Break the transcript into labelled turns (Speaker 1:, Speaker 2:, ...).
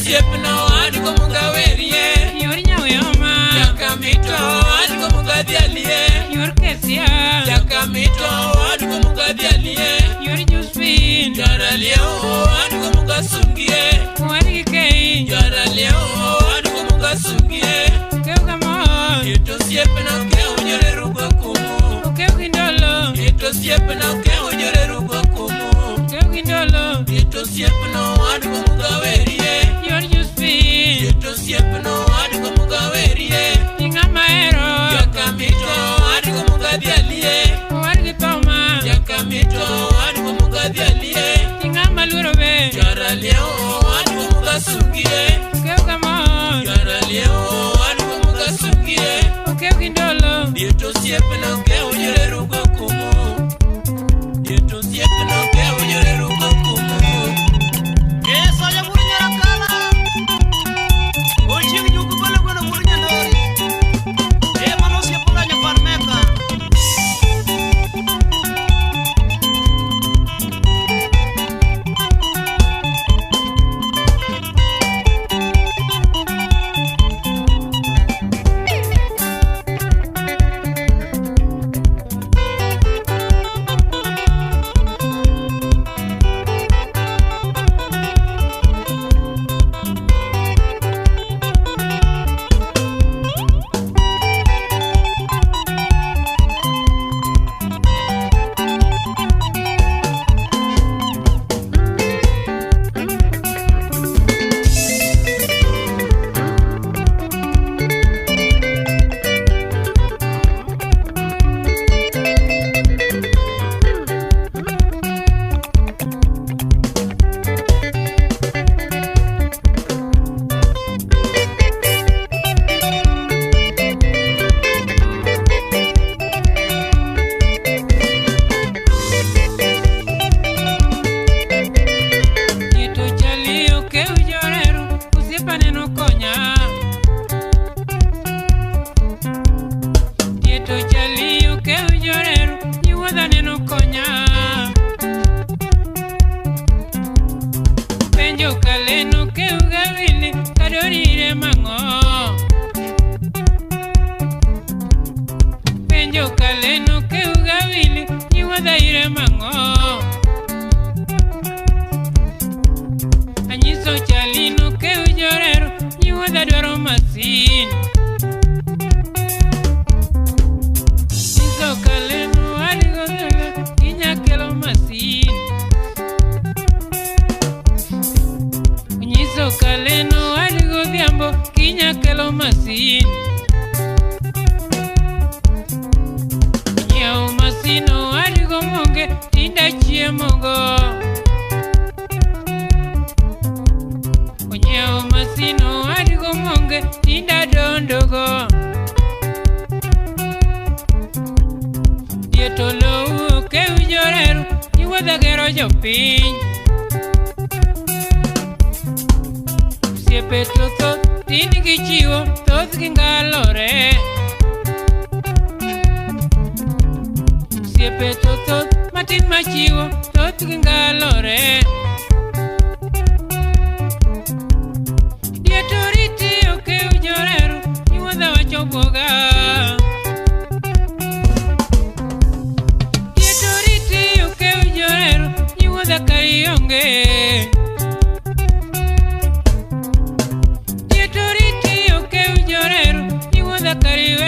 Speaker 1: osiepna owadgo mugawerie.
Speaker 2: Yor nyaweyoma.
Speaker 1: Jakamito owadgo mugadhialie.
Speaker 2: Yor Kesia.
Speaker 1: Jakamito owadgo mugadhialie.
Speaker 2: Yor Josephine.
Speaker 1: Jaraliewo owadgo mugasungie.
Speaker 2: Owadgi Kei.
Speaker 1: Jaraliewo owadgo mugasungie.
Speaker 2: Okew kamor.
Speaker 1: Dieto osiepna okew jorerugo kumu.
Speaker 2: Okew gi ndolo.
Speaker 1: Dieto osiepna okew jorerugo kumu.
Speaker 2: Okew gi ndolo.
Speaker 1: Dieto osiepna owadgo mugawerie.
Speaker 2: Yor Josephine.
Speaker 1: Dieto osiepna owadgo mugawerie.
Speaker 2: Gi ng'ama hero.
Speaker 1: Jakamito owadgo mugadhialie.
Speaker 2: Owadgi Thoma.
Speaker 1: Jakamito owadgo mugadhialie.
Speaker 2: Gi ng'ama luoro be.
Speaker 1: Jaraliewo owadgo mugasungie.
Speaker 2: Okew kamor.
Speaker 1: Jaraliewo owadgo mugasungie.
Speaker 2: Okew gi ndolo.
Speaker 1: Dieto osiepna okew jorerugo kumu. Dieto osiepna okew jorerugo kumu.
Speaker 3: Yeso jabur nyarakala. Ochieng' nyuku golo gweno wuod nyandori. E mano osiep Olanya par meka.
Speaker 2: Dieto chali okew joreru. Osiepa neno konya. Dieto chali okew joreru. Nyiwuodha neno konya. Penjo kaleno okew gawili kadorire mang'o. Penjo kaleno okew gawili nyiwuodha ire mang'o. Anyiso chalino kew jorero nyiwuodha dwaro masin. Nyiso kaleno adigo dholo inya kelo masin. Nyiso kaleno adigo dhiambo kinya kelo masin. Nyiewo masino adigo monge tinda chiemogo. Onyiewo masino adigo monge tinda dondogo. Dieto lowo okew joreru nyiwuodha gero jopiny. Osiepe to thoth tin gichiwo thothgi ngalore. Osiepe to thoth matin machiwo thothgi ngalore. Dieto riti okew joreru nyiwuodha wacho bwoga. Dieto riti okew joreru nyiwuodha karionge. Dieto riti okew joreru nyiwuodha kariwe.